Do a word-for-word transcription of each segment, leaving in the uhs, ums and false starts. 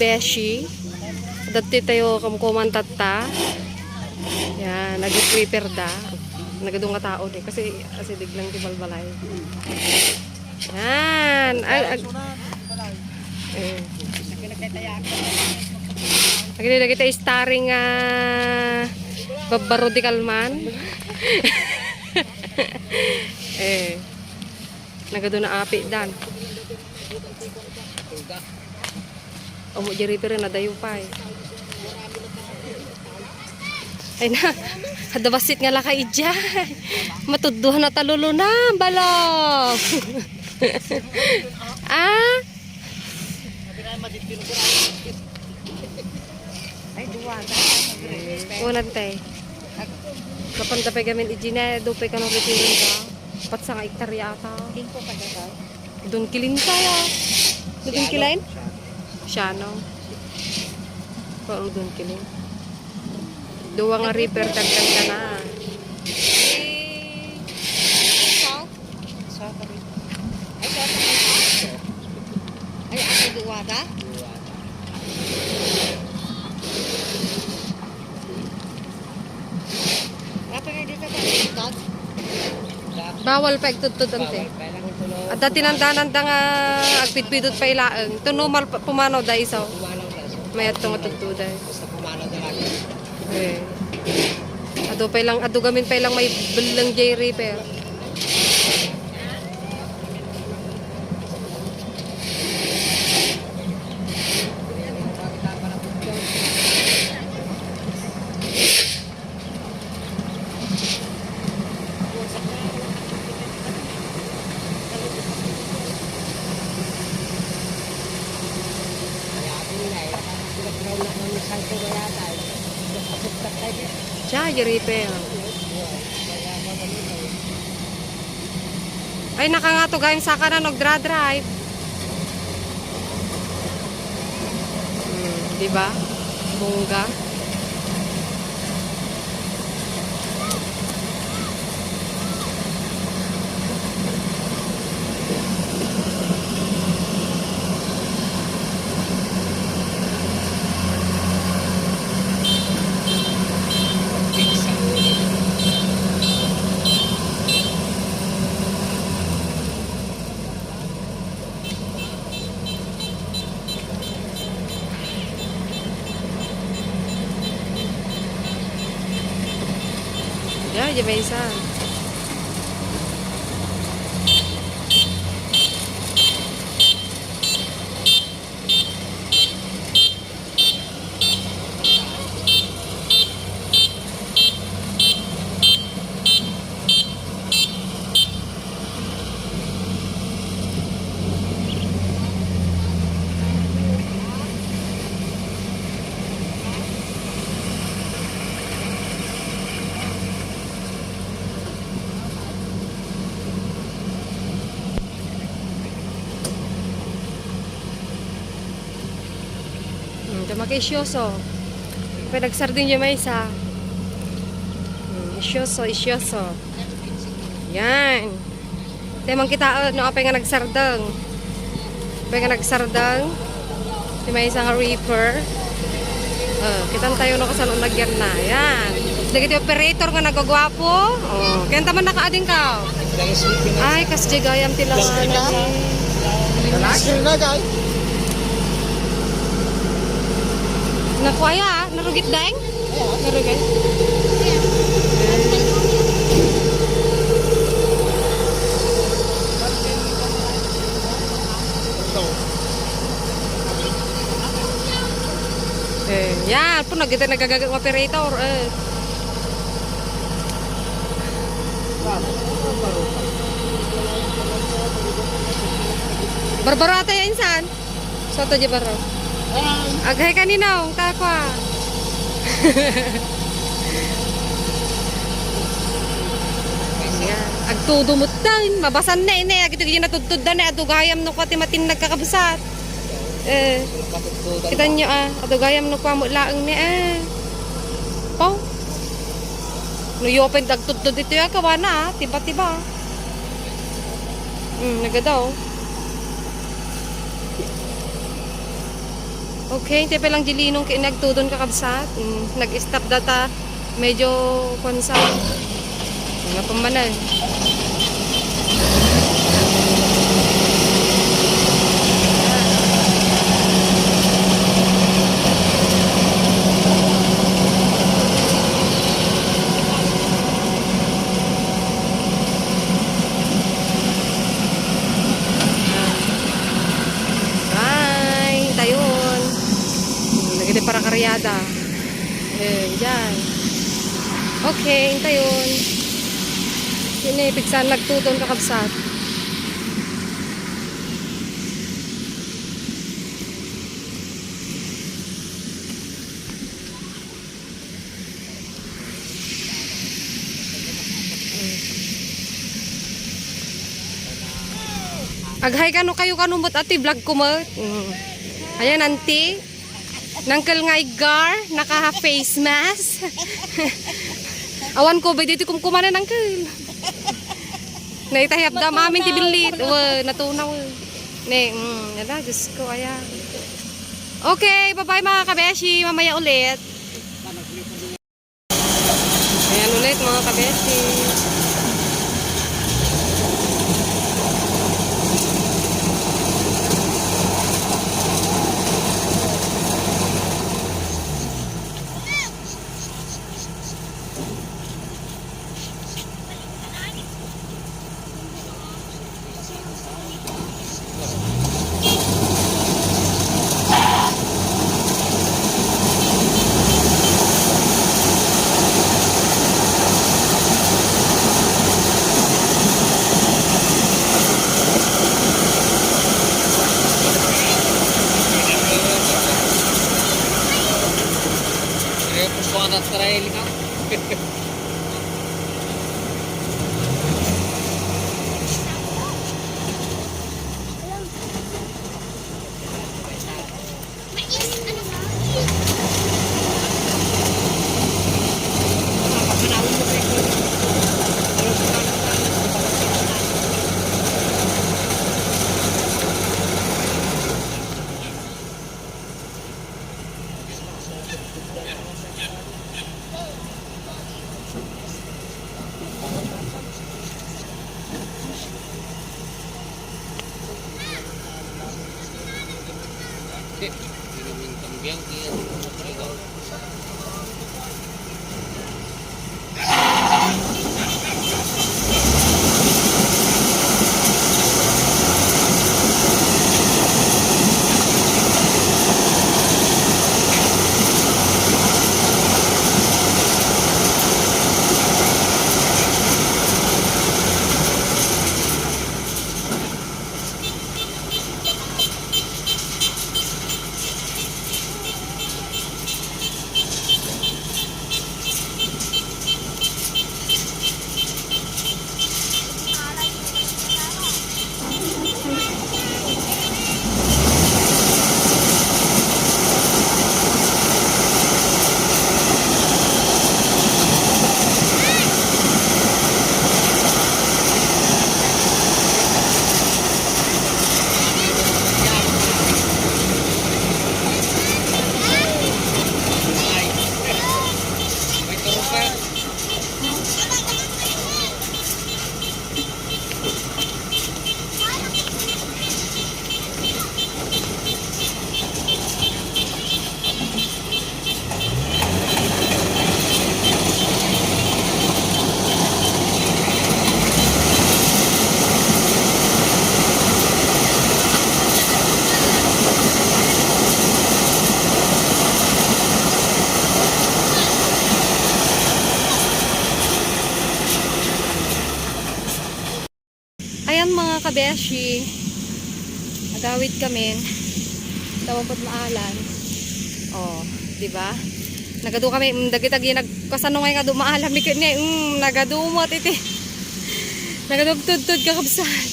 Beshi. Dati tayo kumkuman tatta. Yan, nag-prepare da. Nagadu nga tao di. Kasi asideg lang ti balbalay. Yan. Ag, ag, eh. Lagi, lagi tayo starring, ah, Barbaro di Kalman. Eh. Nagadu na api dan. Amo, jari pero nadayo pay. Ay na, kada basit nga laka ija. Matudduhan na taluluna, balong. Ah? Ay, duwa. Unan, te. Kapanta pay gamin ijina, dupay kano retiring ka. Pat sa nga hektarya ata. Kinko ka daw. Don Kilin kaya. Don Kilin? Siano. Parang Don Kilin. Duwa nga river, dagdag ka na. Eh, ikaw? Sa tabi. Ay, sa tabi. Ay, ako duwa ka? Apa nga dito ba? Tag? Bawal pa igtudtod, ante. Bawal pa lang ito, no? Adda tinandanan da nga agpidpidot pa ilaeng. Ito normal pa, pumanaw da iso. Pumanaw da iso. Mayat to nga tudtoday. Basta pumanaw da lagi. Eh. Adu pay lang, adu gamin pay lang may beleng jay river. Siya, jay river. Ay, nakangato gayam saka na nagdra-drive. Hmm, di ba? Bongga. Ya, ya may isa. Hmm, ita makaisyuso. Pwede nagsarding dyan may isa. Hmm, isyuso, isyuso. Yan. Tayo man kita, ah, no, apay nga nagsardeng. Apay nga nagsardeng. Ti may isa nga reaper. Ah, kitan tayo no kasano nagyan na. Yan. Dagiti operator nga nagagwapo. Oh, kenta man nakaading ka. Ay, kas jay gayam ti langanan. Sure na, guys. Naku, aya, ah, narugit daing? Narugit. Eh, yan. Pun nagita nagagaga operator. Eh. Barbaro ata yan, insan? Sa to di baro. Aghay kanino? Takwa. Yan. Agtudo mo tan. Mabasan na ini. Agito yung natudtod na ni. Adugayam no kwa ti matin nagkakabsat. Eh, kita nyo, ah, adugayam no kwa mo laeng ni, eh. Pau. No yopen dagtudtod ito ya, kawana, ah. Tiba-tiba. Hmm, nagadaw. Okay, ti pay lang di linong ket nagtudon, kakabsat. Mm, nag-stop data. Medyo kuwan sa. Nga pammanal. Bye! Tayon. Lagi di para karyada. Eh, dyan. Okay, tayon. Sini, pigsan nagtudon, kakabsat. Aghay kano kayo, kano met ati vlog ko met. Mm. Ayan, auntie. Nangkel nga iggar, naka face mask. Awan ko, bay dito kumkumanan, nangkel. Naitayap da mamin ti billit. Wa, natunaw. Ne, mm, yada, Diyos ko, ayan. Okay, bye-bye, mga kabeshi. Mamaya ulit. Ayan ulit, mga kabeshi. Kaya puso ka na trail ka. Ayan, mga kabeshi, agawid kami. Tawag ko't maalan. Oh, di ba? Nagadu kami, mm, dagiti nagkasano nga nga dumaalan mi ket ni, mm, nagadu met iti. Nagadu agtudtod, kakabsat.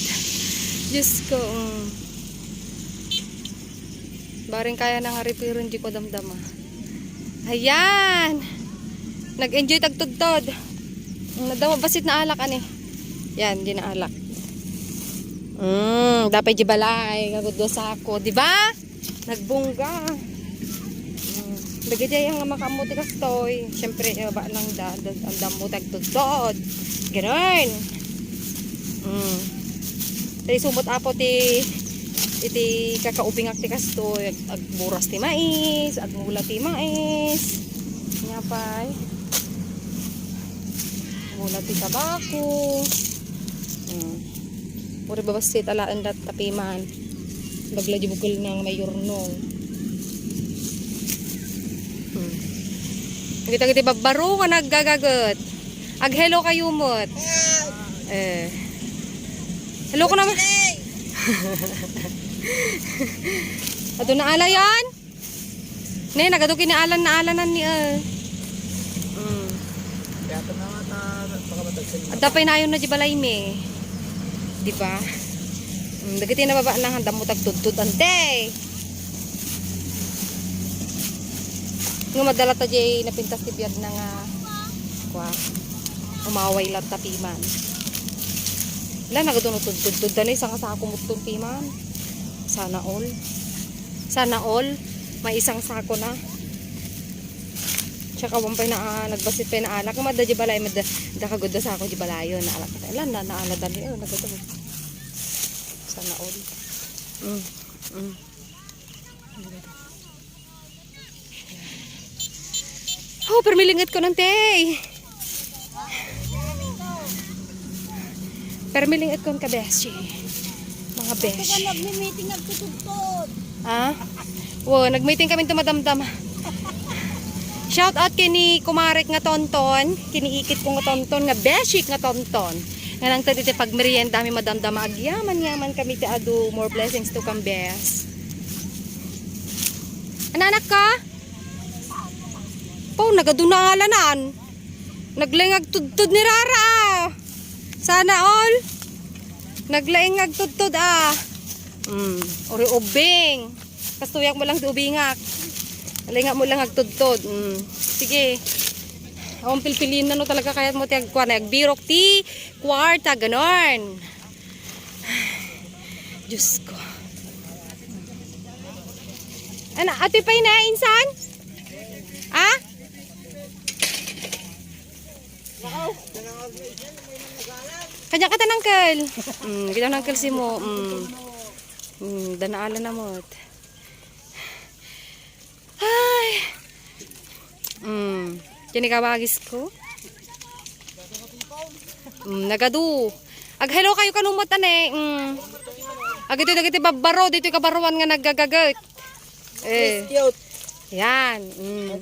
Diyos ko, mm. Bareng kaya na nga referon, di ko damdama. Ayan! Nag-enjoy tagtudtod. Nadawa basit naalak, ani. Yan, di naalak. Mm, dapat di balay, nga gudwa sako, di ba? Nagbungga. Dagiti aya nga makaammo ti kastoy, siyempre, ibaba lang da, da, andammo ti agtudtod. Ganun. Mm. Tay sumot apo ti, iti kakaubingak ti kastoy, ag-, agburas ti mais, agmula ti mais. Nya pay. Mula ti tabako. Mm. Puro babassit alaen dat tapiman. Bagla di bukel nang mayurno. Hmm. Kita kiti babbaro nga naggagaget. Ag-hello kayo met. Eh. Hello ko naman. Ato na ala yan? Ne, nagadu kini alan na alanan ni, eh. Mm. Kaya ito na nga ta, baka matagsin. Adda pay nayon na di balay mi. Di ba? Mm, dagiti nababa na, andammo ti agtudtod, ante. Nga madala ta jay napintas ti biag na nga, kwa, umaway latta piman. La, nagadu no tudtod, tudtod, dani, isang nga sako met ton piman. Sana all. Sana all, may isang sako na. Tsaka awan pay na, ah, nagbassit pay na alak. Madda di balay, madda, da kagud da sako di balayo, na alak. Ala, na, naala dani, oh, nagadu. Sana all. Mm, mm. Oh, permi linget ko nante. Permi linget ko ka beshi. Mga beshi. Nagmi-meeting agtutugtod. Ah? Wo, nagmeeting kami to madamdama. Shout out kini kumarek nga Tonton, kini ikit ko nga Tonton, nga beshi nga Tonton. Nga nangted iti pagmerienda mi madamdama, agyaman-yaman kami ti adu, more blessings to come, bes. Ananak ka? Pau, nagadu na alanan. Naglaing agtudtod ni Rara, ah. Sana all. Naglaing agtudtod, ah. Mm, uri ubing. Kastoyak mo lang ti ubingak. Lainga mo lang agtudtod. Mm. Sige. Ang pilpilin na no talaga kayat mo ti agkuan, agbirok ti kwarta, ganon. Diyos ko. Ana, ati pay na, insan? Ah? Kanya ka ta, uncle. Mm, kita, uncle, si mo. Mm. Mm, danaala na mo. Ay. Mm. Kini kabagis ko. Mm, nagadu. Ag-hello kayo kanumot, ane. Mm. Agito dagiti babbaro, dito kabaruan nga naggagaget. Eh. Cute. Yan. Mm.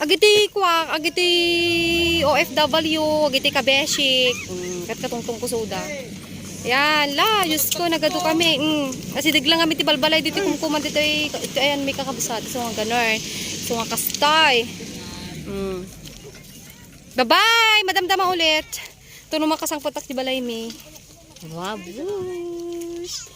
Agiti kua, agiti O F W, agiti kabeshik. Mm, kat katungtong kusuda. Yan, la, Diyos ko, nagadu kami. Mm. Kasi diglang kami ti balbalay dito, kumkuman dito, eh, ito, ayan, may kakabsat. So, nga ganor. So, nga kastay. Mm. Bye-bye! Madamdama ulit. Tuno makasangpotak di balay mi. Wabus!